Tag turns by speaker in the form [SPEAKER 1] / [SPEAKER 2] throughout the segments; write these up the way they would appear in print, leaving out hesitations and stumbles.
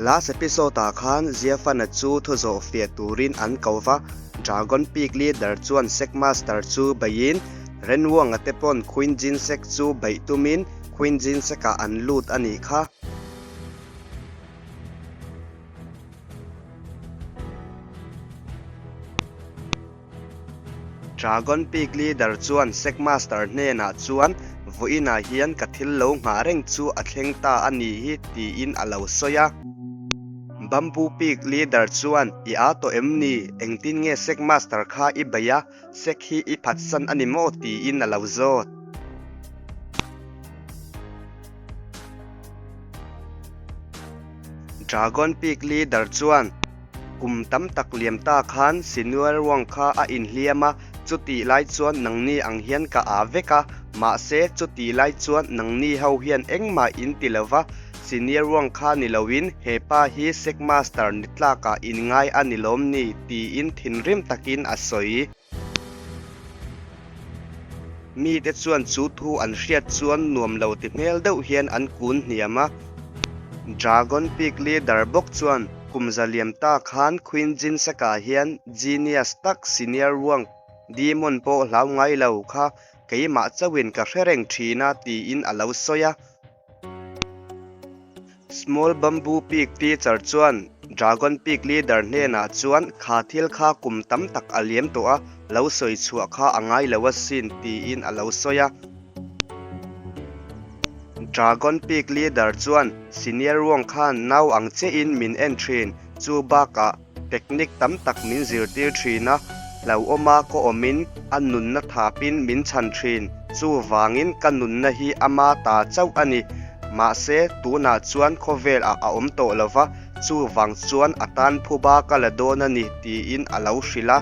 [SPEAKER 1] Last episode ah khan Ziafana chu thu zawh fiah turin an ko va, Dragon Peak leader chuan Sect Master chu beihin Renwang-a te pawn Queen Jin Sect chu beih tumin Queen Jin Sect ah an lut a nih kha. Dragon Peak leader chuan Sect Master hnenah chuan, Vawiinah hian ka thil lo nghah reng chu a thleng ta a nih hi, tiin a lo sawi a. Bamboo Peak leader chuan, I aa tawh em ni? Engtin nge Sect Master kha i beih a, Sect hi i phatsan a ni maw? tiin a lo zawt. Dragon Peak leader chuan, Kum tam tak liam ta khan Sinuel Wang kha a inhliam a, chutih lai chuan nangni ang hian ka aa vek a, mahse chutih lai chuan nangni ho hian engmah in ti lo va, Senior Wang kha ni loin he pa hi Sect Master ni tlakah in ngai a ni lawm ni tiin thinrim takin a sawi. Mite chuan chu thu an hriat chuan nuam lo ti hmel deuh hian an kun hniam a. Dragon Peak leader bawk chuan kum za liam ta khan Queen Jinsaka hian genius tak senior ruang demon pawh hlau ngai lo kha keimah chauhin ka hre reng thin a tiin a lo sawi a. Small Bamboo Peak teacher chuan Dragon Peak leader hnenah chuan kha thil kha kum tam tak a liam tawh a, lo sawi chhuah kha a ngai lo asin tiin a lo sawi a. Dragon Peak leader chuan Senior Wong khan nau ang chiahin min en thin, chu bakah Technique tam tak min zirtir thin a, hlauhawma ka awmin a nunna thapin min chhan thin, chuvangin ka nunna hi ama ta chauh a ni. Mahse, tunah chuan khawvel ah a awm tawh lo va, chuvang chuan a tan phuba ka la dawn a ni, tiin a lo hrilh a.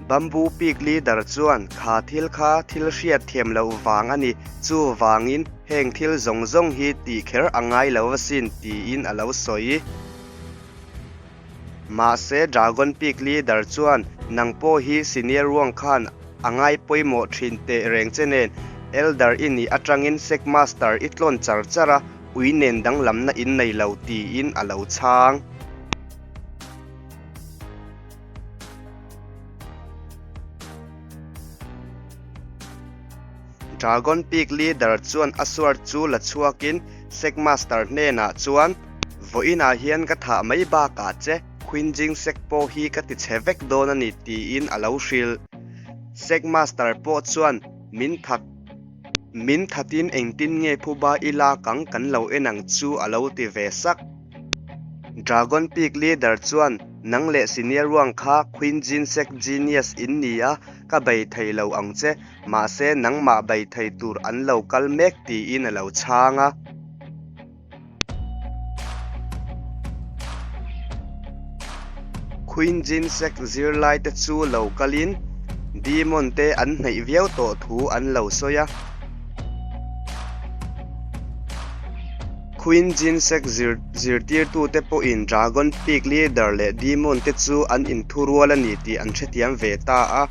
[SPEAKER 1] Bamboo Peak leader chuan kha thil kha thil hriat thiam loh vang a ni, chuvangin heng thil zawng zawng hi tih kher a ngai lo asin tiin a lo sawi. Mahse Dragon Peak leader chuan nang pawh hi senior ruang khan a ngai pawimawh thin teh reng che nen Elder i nih atangin Sect Master i tlawn char char a, ui nen danglamna in nei lo tiin a lo chhang. Dragon Peak leader chuan a sword chu la chhuakin Sect Master hnenah chuan, Vawiinah hian ka thah mai bakah che, Queen Jing Sect pawh hi ka ti chhe vek dawn a ni tiin a lo hrilh. Sect Master pawh chuan min that min thatin engtin nge phuba i lak ang kan lo en ang chu a lo ti ve sak. Dragon Peak leader chuan, Nang leh Senior Wang kha Queen Jin Sect genius in ni a, ka bei thei lo ang che, mahse nangmah bei thei tur an lo kal mek tiin a lo chhang a. Queen Jin Sect zirlai te chu lo kalin Demon te an hnaih viau tawh thu an lo sawi a. Queen Jinsek zirtirtute pawhin Dragon Peak leader leh Demon te chu an inthurual a ni tih an hrethiam ve ta a.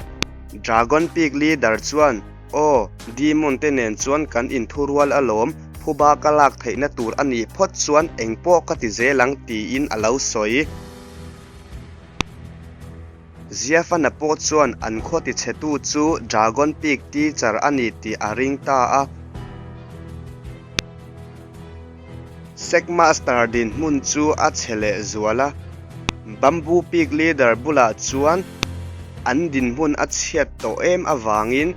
[SPEAKER 1] Dragon Peak leader chuan, Aw, Demon te nen chuan kan inthurual alawm, phuba ka lak theihna tur a nih phawt chuan engpawh ka ti zel ang tiin a lo sawi. Ziafana pawh chuan an khaw tichhetu chu Dragon Peak teacher a ni tih a ring ta a. Sect Master dinhmun chu a chhe leh zual a, Bamboo Peak leader bulah chuan an dinhmun a chhiat tawh em avangin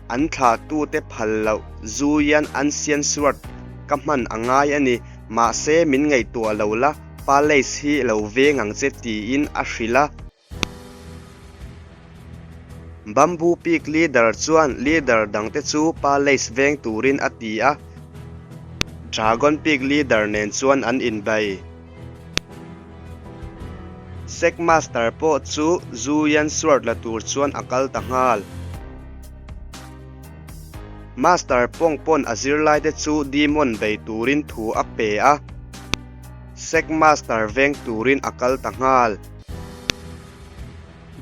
[SPEAKER 1] an thlahtute phal loh Zuian Ancient Sword ka hman a ngai a ni, mahse min ngaihtuah lo la. Palace hi lo veng ang che tiin a hrilh a. Bamboo Peak leader chuan leader dangte chu Palace veng turin a ti a. Dragon Peak leader nen chuan an inbei. Sect Master pawh chu Zuyan Sword la tur chuan a kal ta nghal. Master Pong pawn a zirlaite chu Demon bei turin thu a pe a. Sect Master veng turin a kal ta nghal.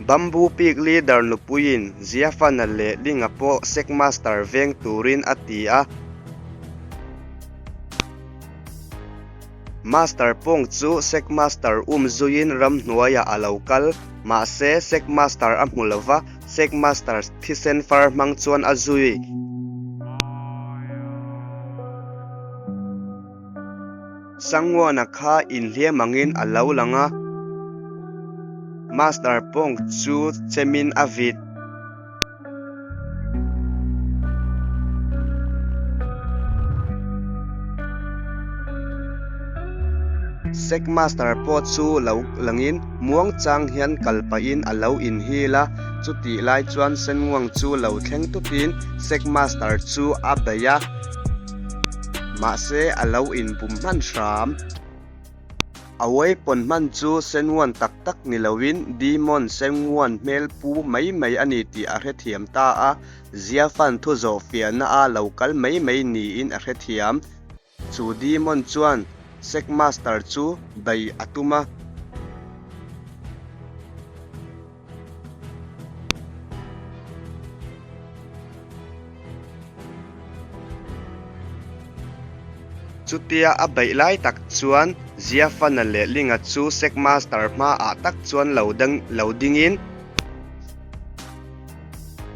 [SPEAKER 1] Bamboo Peak leader nupuiin Ziafana leh Linga pawh Sect Master veng turin a ti a. Master Pong chu Sect Master um zuiin ramhnuaiah a lo kal. Mahse, Sect Master a hmu lo va, Sect Master thisen far hmang chuan a zui. Sangwana kha inhliam angin a lo lang a, Master Pong chu chemin a vit. Sect Master pawh chu lo langin muang chang hian kal pahin a lo inhil a, chutih lai chuan Senguang chu lo thleng tutin Sect Master chu a bei a, mahse a lo inbum hman hram. A weapon hman chu Senguan tak tak ni loin Demon Senguan hmel pu mai mai a ni tih a hrethiam ta a, Ziafan thu zawh fiahna a lo kal mai mai niin a hrethiam. Chu Demon chuan Sect Master chu bei a tum a. Chutia a beih lai tak chuan Ziafana leh Linga chu Sect Master hmaah tak chuan lo dang lo dingin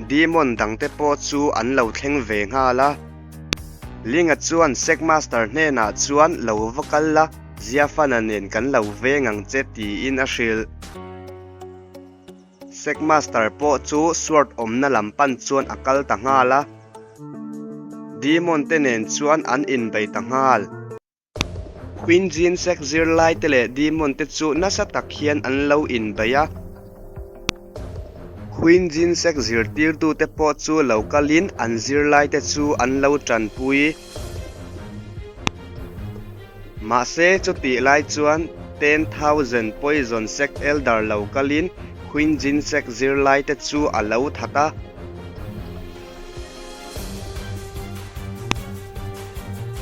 [SPEAKER 1] Demon dangte pawh chu an lo thleng ve nghal a. Linga chuan Sect Master hnenah chuan lo va kal la, Ziafana nen kan lo veng ang che tiin a hrilh. Sect Master pawh chu sword awmna lam pan chuan a kal ta nghal a, Demon te nen chuan an inbei ta nghal. Queen Jean Sect zirlai te leh Demon te chu nasa tak hian an lo inbei a. Queen Jean Sect zirtirtu te pawh chu lo kalin an zirlai te chu an lo tanpui. Mahse, chutih lai chuan 10,000 Poison Sect Elder lo kalin Queen Jin Sect zirlaite chu a lo that a.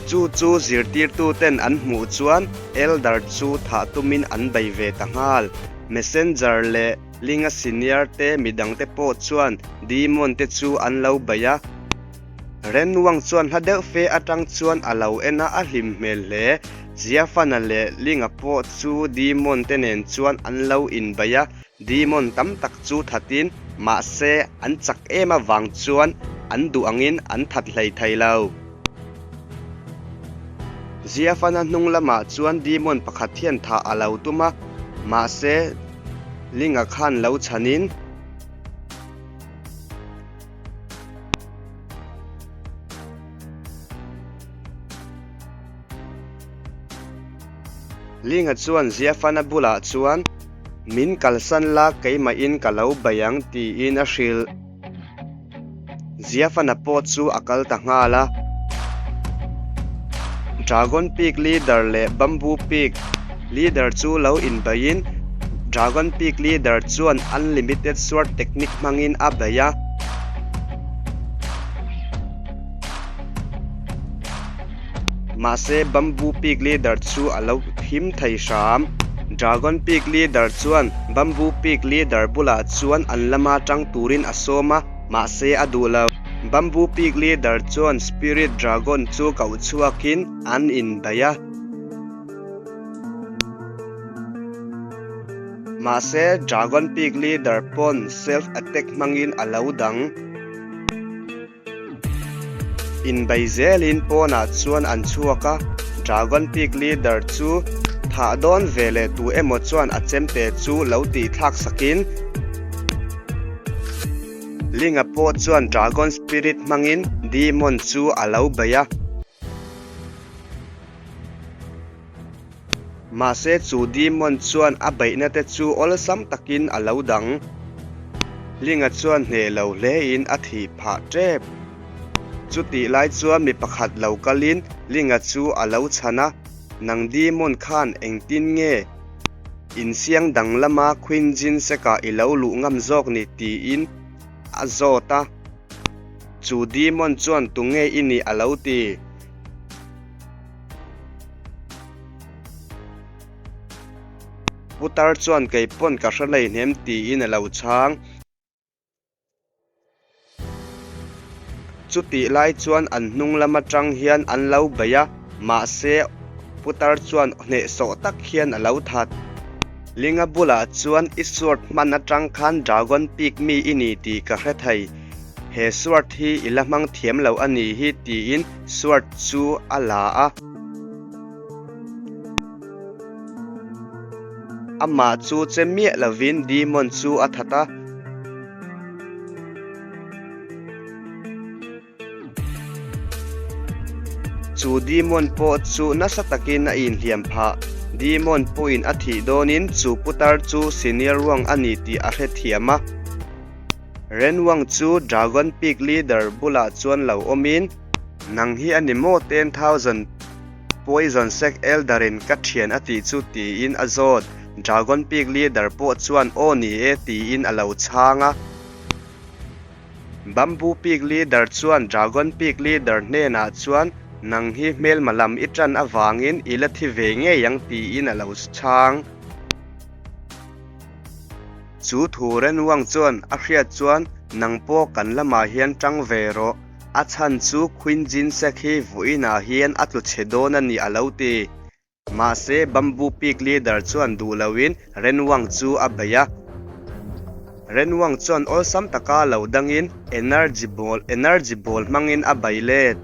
[SPEAKER 1] Chu chu zirtirtuten an hmuh chuan Elder chu thah tumin an bei ve ta nghal. Messenger leh Linga Senior te midangte pawh chuan Demon te chu an lo bei a. Renwang chuan hla deuh fe atang chuan a lo en a, a hlim hmel hle. Ziafana leh Linga pawh chu Demon te nen chuan an lo inbei a, Demon tam tak chu thatin, mahse an chak em avang chuan an duh angin an that hlei thei lo. Ziafana hnung lamah chuan Demon pakhat hian thah a lo tum a, mahse Linga khan lo chhanin, Linga chuan Ziafana bulah chuan, Min kalsan la keimahin ka lo bei ang tiin a hrilh. Ziafana pawh chu a kal ta nghal a. Dragon Peak Leader leh Bamboo Peak Leader chu lo inbeiin Dragon Peak Leader chuan Unlimited Sword Technique hmangin a bei a. Mahse Bamboo Peak Leader chu a lo him thei hram. Dragon Peak Leader chuan Bamboo Peak Leader bulah chuan an lama tang turin a sawm a, mahse a duh lo. Bamboo Peak Leader chuan Spirit Dragon chu koh chhuakin an inbei a. Mahse Dragon Peak Leader pawn self attack hmangin a lo dang. Inbei zelin pawnah chuan an chhuak a, Dragon Peak Leader chu thah dawn ve leh tu emaw chuan a chemte chu lo tih thlak sakin Linga pawh chuan Dragon Spirit hmangin Demon chu a lo bei a. Mahse chu Demon chuan a beihna te chu awlsam takin a lo dang. Linga chuan hneh lo hlein a thih phah tep. Chutih lai chuan mi pakhat lo kalin Linga chu a lo chhan a, Nang Demon khan engtin nge insiang dang lama Queen Jinsek-ah i lo luh ngam zawk ni? tiin a zawt a. Chu Demon chuan tunge i nih a lo ti. Putar chuan kei pawn ka hre lei hnem tiin a lo chhang. Chutih lai chuan an hnung lam atang hian an lo bei a, mahse. putar chuan hnehsawh tak hian a lo that. Linga bulah chuan i sword hman atang khan Dragon Peak mi i ni tih ka hre thei. He sword hi i la hmang thiam lo a nih hi tiin sword chu a la a. Amah chu che miah lovin demon chu a that a. Chu demon pawh chu nasa takin a inhliam phah. Demon pawhin a thih dawnin chu putar chu senior Wang a ni tih a hrethiam a. Ren Wang chu Dragon Peak leader bulah chuan lo awmin, Nang hi a ni maw 10,000 Poison Sect Elder in ka thian a tih chu tiin a zawt. Dragon Peak leader pawh chuan aw ni e tiin a lo chhang a. Bamboo Peak Leader chuan Dragon Peak Leader hnenah chuan nang hi hmelma lam i tan avangin i la thi ve ngei ang tiin a lo chhang. Chu thu Renwang chuan a hriat chuan nang pawh kan lamah hian tang ve rawh, a chhan chu Queen Jinsek hi vawiinah hian a tlu chhe dawn a ni a lo ti. Mahse, Bamboo Peak Leader chuan duh loin Renwang chu a bei a. Renwang chuan awlsam taka lo dangin Energy Ball Energy Ball hmangin a bei let.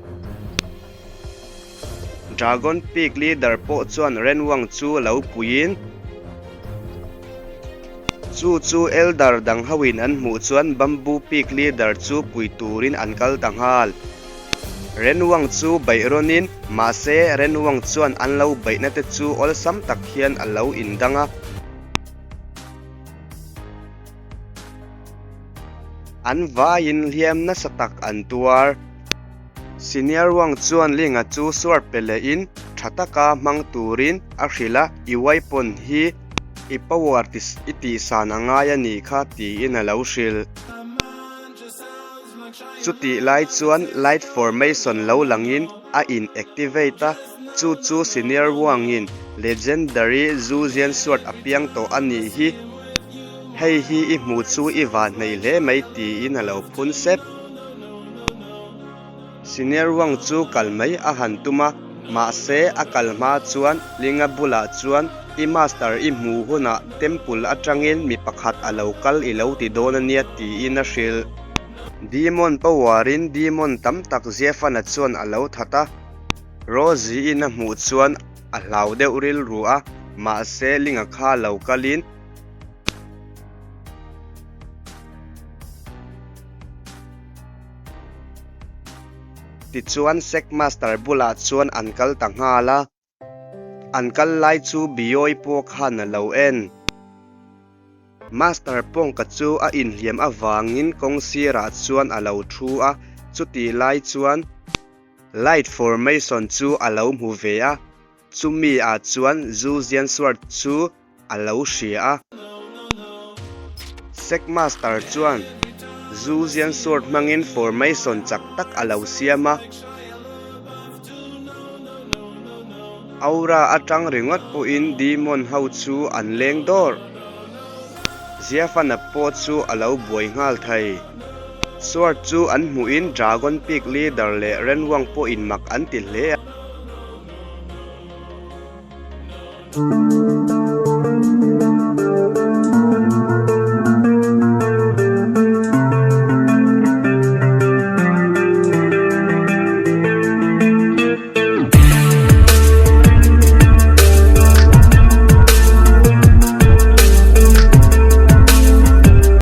[SPEAKER 1] Dragon Peak Leader pawh chuan Renwang chu lo puiin, Chu chu Elder dang hoin an hmuh chuan Bamboo Peak Leader chu pui turin an kal ta nghal. Renwang chu beih rawnin, mahse Renwang chuan an lo beihna te chu awlsam tak hian a lo indang a. An vaiin hliam nasa tak an tuar. Senior Wang chuan Linga chu sword pe lehin tha taka hmang turin a hrilh a, I weapon hi i power i tihsan a ngai a nih kha tiin a lo hrilh. Chutih lai chuan light formation lo langin a in activate a, chu chu Senior Wang-in Legendary Zhuxian Sword a piang tawh a nih hi. Hei hi i hmuh chu i van hneih hle mai tiin a lo phun sep. Senior Wang chu kal mai a han tum a, mahse a kal hma chuan Linga bulah chuan i master i hmuh hunah temple atangin mi pakhat a lo kal i lo ti dawn a nia tiin a hrilh. Demon power-in demon tam tak Ziafana chuan a lo that a, Rosie-in a hmuh chuan a hlau deuh rilru a, mahse Linga kha lo kalin, Tichuan Sect Master bulah chuan an kal ta nghal a. An kal lai chu Biawi pawh khan a lo en. Master Pawngka chu a inhliam avangin kawng sirah chuan a lo thu a, chutih lai chuan Light Formation chu a lo hmu ve a, chumi ah chuan Zu Ziansuar chu a lo hria a. Sect Master chuan Zu Zian Sword hmangin formation chak tak a lo siam a. Aura atang ringawt pawhin demon ho chu an leng dawr. Ziafana pawh chu a lo buai nghal thei. Sword chu an hmuhin Dragon Peak Leader leh Renwang pawhin mak an ti hle a.